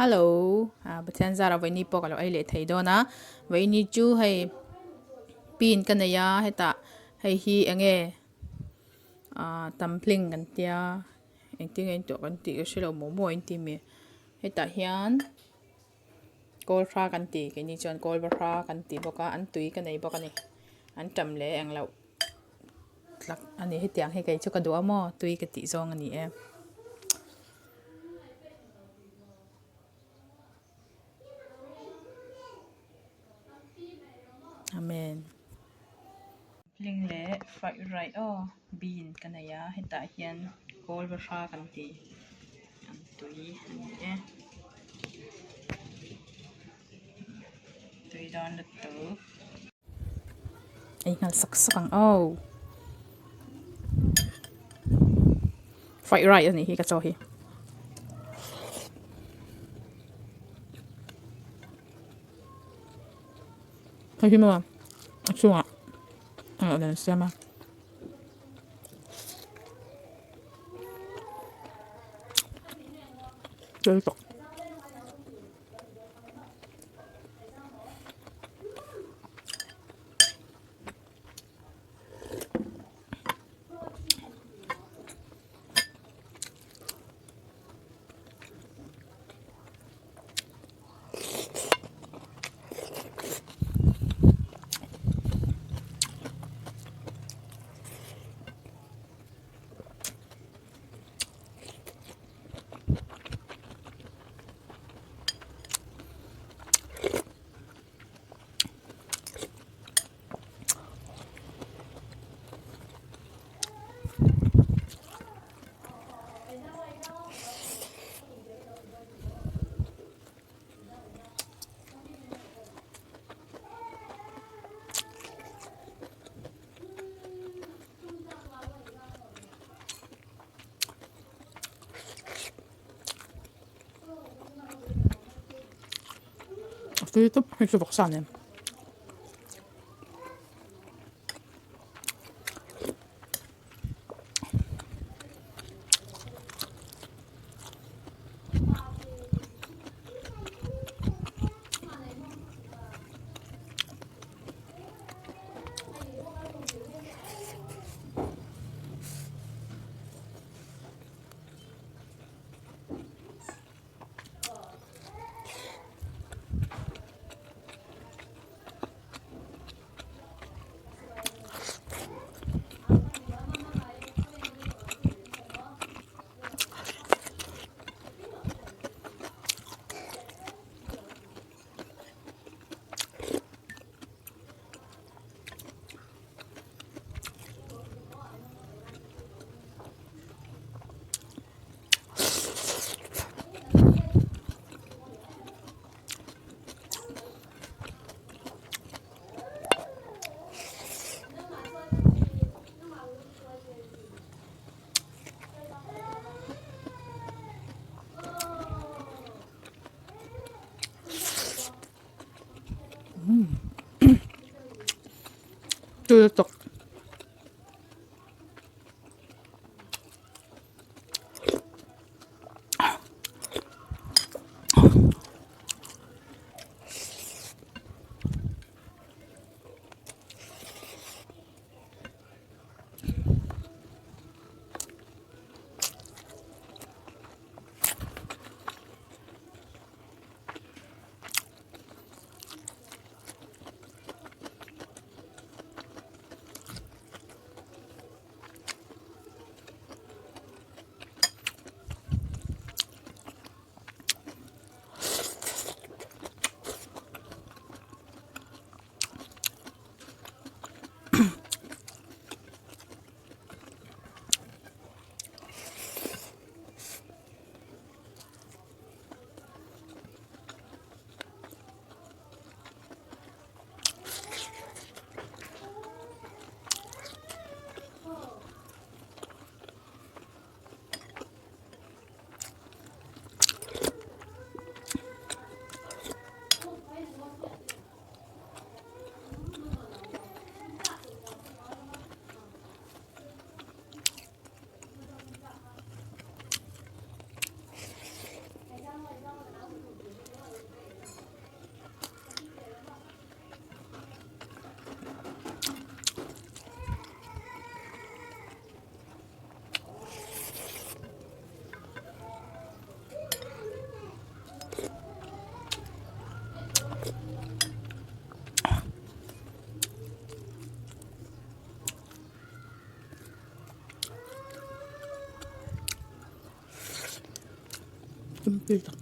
Hello ah Pathian zara vawiini pawh ka lo ei leh thei dawn a vawiini chu hei pin ka nei a hetah hei hi eng nge ah dumpling kan tia engtin nge tawh kan tih ka hre lo momo an ti mi hetah hian kawlhra kan ti keini chuan kawlbahra kan ti bawk a an tui ka nei bawk a ni an tam leh eng loh. tlak a ni hetiang hi kei chu ka duh a maw tui ka tih zawng a ni e. Amen. Hling leh faih raih aw bean ka nei a hetah hian kawl bahra kan ti an tui a ni e tui dawn lutuk. Ei nghal sak sak ang aw fried rice a nih hi ka chaw hi. Hei hi maw a chungah a rawn siam a. Tui tawk. A tui tawp hei chu vawksa nen. Tui lutuk. Tui tak.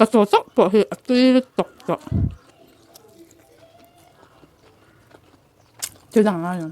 Ka chaw chauh pawh hi a tui lutuk tawh. Thil dang a ngai lo.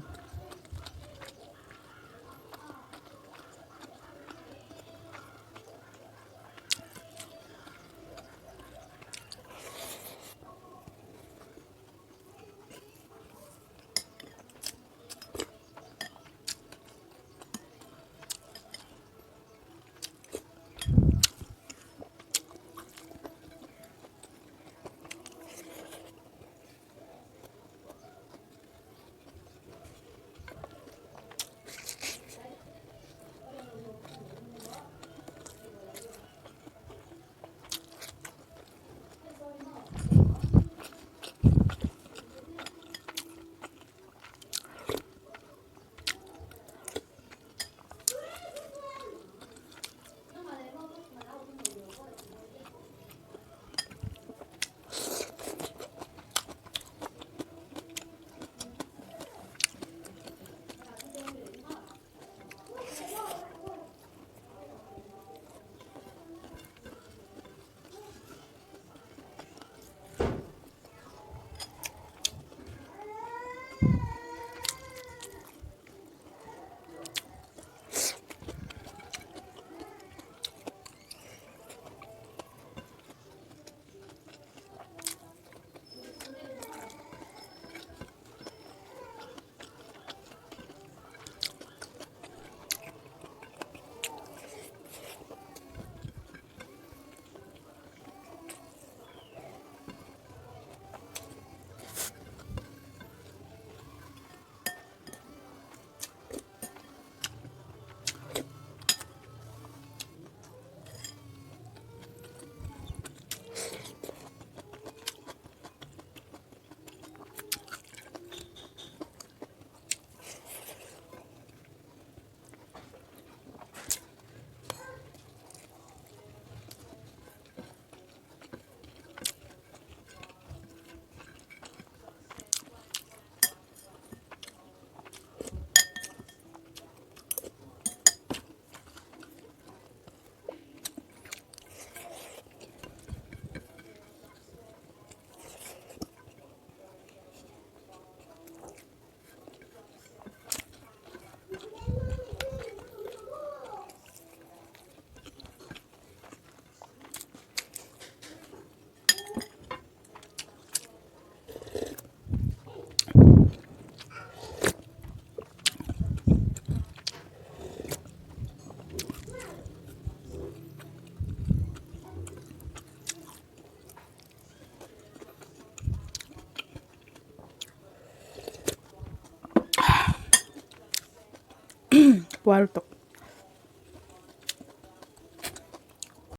Puar tawk.